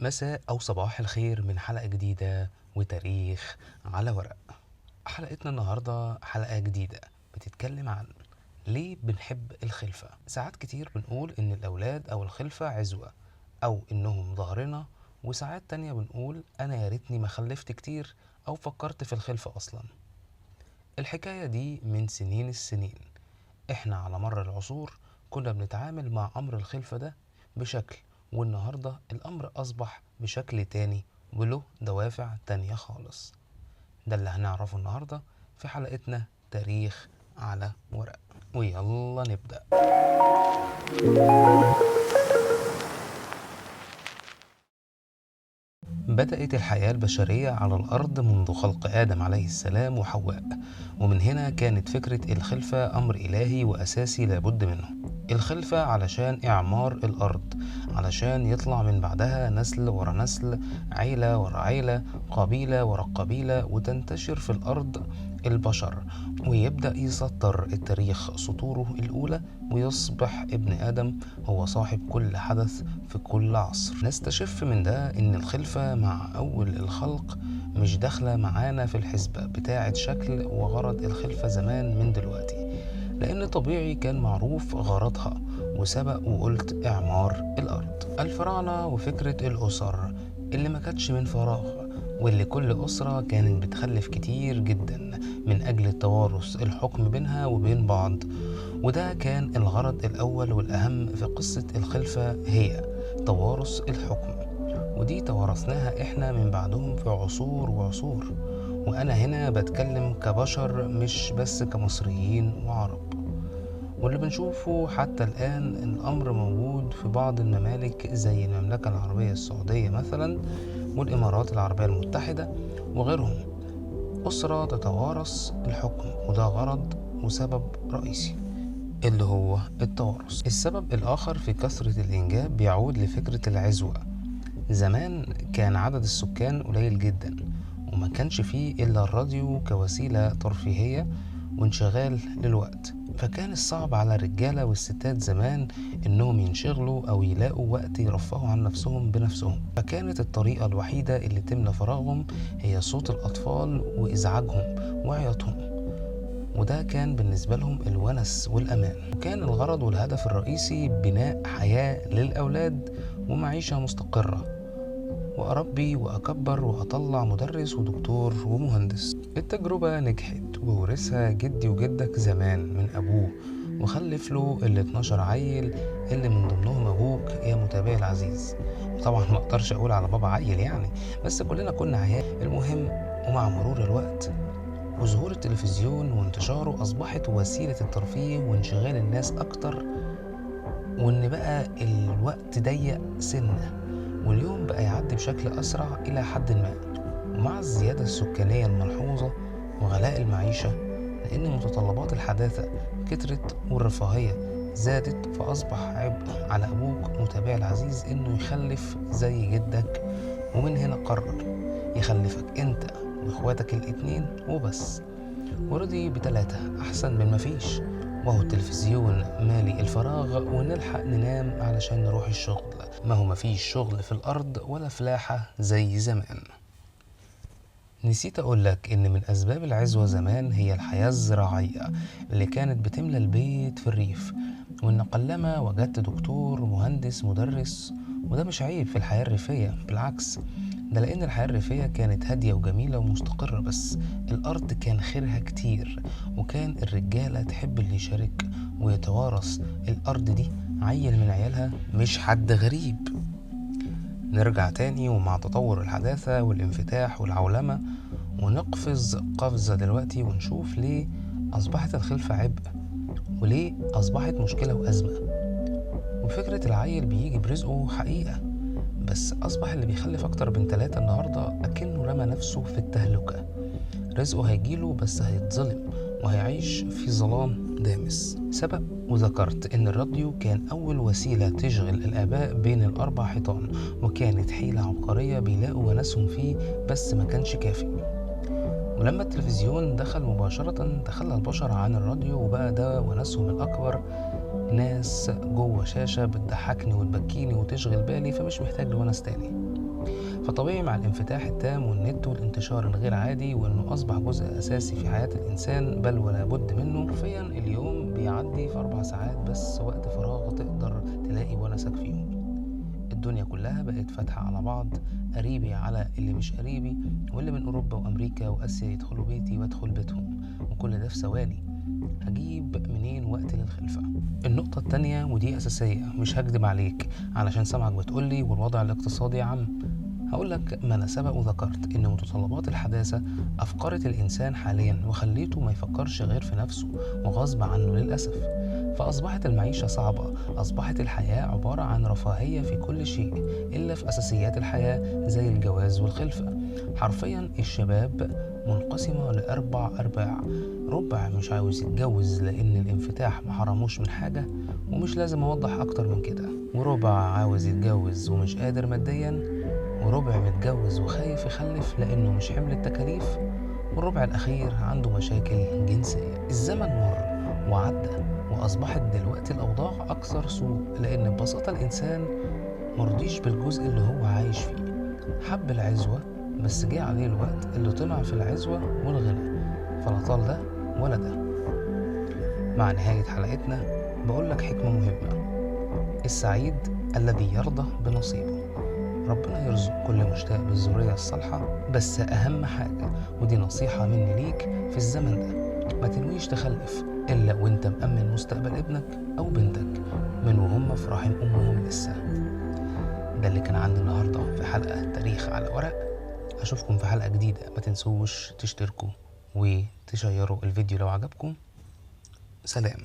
مساء أو صباح الخير من حلقة جديدة وتاريخ على ورق. حلقتنا النهاردة حلقة جديدة بتتكلم عن ليه بنحب الخلفة. ساعات كتير بنقول إن الأولاد أو الخلفة عزوة أو إنهم ظهرنا، وساعات تانية بنقول أنا يا ريتني ما خلفت كتير أو فكرت في الخلفة أصلا. الحكاية دي من سنين السنين، إحنا على مر العصور كنا بنتعامل مع أمر الخلفة ده بشكل، والنهاردة الأمر أصبح بشكل تاني وله دوافع تانية خالص. ده اللي هنعرفه النهاردة في حلقتنا تاريخ على ورق، ويلا نبدأ. بدأت الحياة البشرية على الأرض منذ خلق آدم عليه السلام وحواء، ومن هنا كانت فكرة الخلفة أمر إلهي وأساسي لابد منه. الخلفة علشان إعمار الأرض، علشان يطلع من بعدها نسل ورا نسل، عيلة ورا عيلة، قبيلة ورا قبيلة، وتنتشر في الأرض البشر، ويبدأ يسطر التاريخ سطوره الأولى، ويصبح ابن آدم هو صاحب كل حدث في كل عصر. نستشف من ده إن الخلفة مع أول الخلق مش داخلة معانا في الحسبة بتاعة شكل وغرض الخلفة زمان من دلوقتي، لأن طبيعي كان معروف غرضها، وسبق وقلت إعمار الأرض. الفراعنة وفكرة الأسر اللي ما كانتش من فراغ، واللي كل أسرة كانت بتخلف كتير جدا من أجل التوارث الحكم بينها وبين بعض، وده كان الغرض الأول والأهم في قصة الخلفة، هي توارث الحكم، ودي توارثناها إحنا من بعدهم في عصور وعصور. وأنا هنا بتكلم كبشر مش بس كمصريين وعرب، واللي بنشوفه حتى الآن الأمر موجود في بعض الممالك زي المملكة العربية السعودية مثلا، والإمارات العربية المتحدة وغيرهم. أسرة تتوارث الحكم، وده غرض وسبب رئيسي اللي هو التوارث. السبب الآخر في كثرة الإنجاب بيعود لفكرة العزوة. زمان كان عدد السكان قليل جدا، وما كانش فيه إلا الراديو كوسيلة ترفيهية وانشغال للوقت، فكان الصعب على الرجالة والستات زمان إنهم ينشغلوا أو يلاقوا وقت يرفهوا عن نفسهم بنفسهم، فكانت الطريقة الوحيدة اللي تملى فراغهم هي صوت الأطفال وإزعاجهم وعياطهم، وده كان بالنسبة لهم الونس والأمان. وكان الغرض والهدف الرئيسي بناء حياة للأولاد ومعيشة مستقرة، وأربي وأكبر وأطلع مدرس ودكتور ومهندس. التجربة نجحت وورثها جدي وجدك زمان من أبوه، وخلف له ال 12 عيل اللي من ضمنهم أبوك يا متابعي العزيز. وطبعا ما أقدرش أقول على بابا عيل يعني، بس كلنا كنا عيال. المهم، ومع مرور الوقت وظهور التلفزيون وانتشاره، أصبحت وسيلة الترفيه وانشغال الناس أكتر، وإن بقى الوقت ضيق سنة، واليوم بقى يعدي بشكل أسرع إلى حد ما. ومع الزيادة السكانية الملحوظة وغلاء المعيشة، لأن متطلبات الحداثة كترت والرفاهية زادت، فأصبح عبء على أبوك متابعي العزيز إنه يخلف زي جدك، ومن هنا قرر يخلفك أنت وإخواتك الاتنين وبس، ورضي ب3 أحسن من مفيش، وهو التلفزيون مالي الفراغ ونلحق ننام علشان نروح الشغل، ما هو مفيش شغل في الأرض ولا فلاحة زي زمان. نسيت أقولك إن من أسباب العزوة زمان هي الحياة الزراعية اللي كانت بتملى البيت في الريف، وإن قلما وجدت دكتور مهندس مدرس، وده مش عيب في الحياة الريفية، بالعكس ده لأن الحياة الريفية كانت هادية وجميلة ومستقرة، بس الأرض كان خيرها كتير، وكان الرجالة تحب اللي يشارك ويتوارث الأرض دي عيل من عيالها مش حد غريب. نرجع تاني ومع تطور الحداثة والانفتاح والعولمة، ونقفز قفزة دلوقتي ونشوف ليه أصبحت الخلفة عبء، وليه أصبحت مشكلة وأزمة. وفكرة العيل بيجي برزقه حقيقة، بس أصبح اللي بيخلف أكتر من 3 النهاردة أكنه رمى نفسه في التهلكة، رزقه هيجيله بس هيتظلم وهيعيش في ظلام دامس. سبق وذكرت إن الراديو كان أول وسيلة تشغل الآباء بين الأربع حيطان، وكانت حيلة عبقرية بيلاقوا ونسهم فيه، بس ما كانش كافي. ولما التلفزيون دخل مباشرة تخلى البشر عن الراديو، وبقى ده ونسهم الأكبر، ناس جوه شاشة بتضحكني وتبكيني وتشغل بالي، فمش محتاج لونس تاني. فطبيعي مع الانفتاح التام والنت والانتشار الغير عادي وانه اصبح جزء اساسي في حياة الانسان بل ولا بد منه، حرفيا اليوم بيعدي في 4 ساعات بس وقت فراغ تقدر تلاقي ونسك فيهم. الدنيا كلها بقت فاتحة على بعض، قريبي على اللي مش قريبي، واللي من أوروبا وأمريكا وآسيا يدخلوا بيتي وأدخل بيتهم، وكل ده في ثواني. هجيب منين وقت للخلفة؟ النقطة التانية ودي أساسية، مش هكدب عليك علشان سامعك بتقولي والوضع الاقتصادي يا عم، هقولك ما أنا سبق وذكرت إن متطلبات الحداثة أفقرت الإنسان حاليا وخليته ما يفكرش غير في نفسه وغصب عنه للأسف. فأصبحت المعيشة صعبة، أصبحت الحياة عبارة عن رفاهية في كل شيء إلا في أساسيات الحياة زي الجواز والخلفة. حرفيا الشباب منقسمة ل4 أرباع، ربع مش عاوز يتجوز لأن الانفتاح ما حرموش من حاجة ومش لازم أوضح أكتر من كده، وربع عاوز يتجوز ومش قادر ماديا، وربع متجوز وخايف يخلف لأنه مش حمل التكاليف، والربع الأخير عنده مشاكل جنسية. الزمن مر وعدى وأصبحت دلوقتي الأوضاع أكثر سوء، لأن ببساطة الإنسان مرضيش بالجزء اللي هو عايش فيه، حب العزوة بس جه عليه الوقت اللي طمع في العزوة والغنى، فلا طال ده ولا ده. مع نهاية حلقتنا بقولك حكمة مهمة: السعيد الذي يرضى بنصيبه. ربنا يرزق كل مشتاق بالذرية الصالحة، بس أهم حاجة ودي نصيحة مني ليك في الزمن ده، ما تنويش تخلف إلا وانت مأمن مستقبل ابنك أو بنتك من وهم في رحم أمهم لسه. ده اللي كان عندي النهاردة في حلقة تاريخ على ورق. أشوفكم في حلقة جديدة، ما تنسوش تشتركوا وتشيروا الفيديو لو عجبكم. سلام.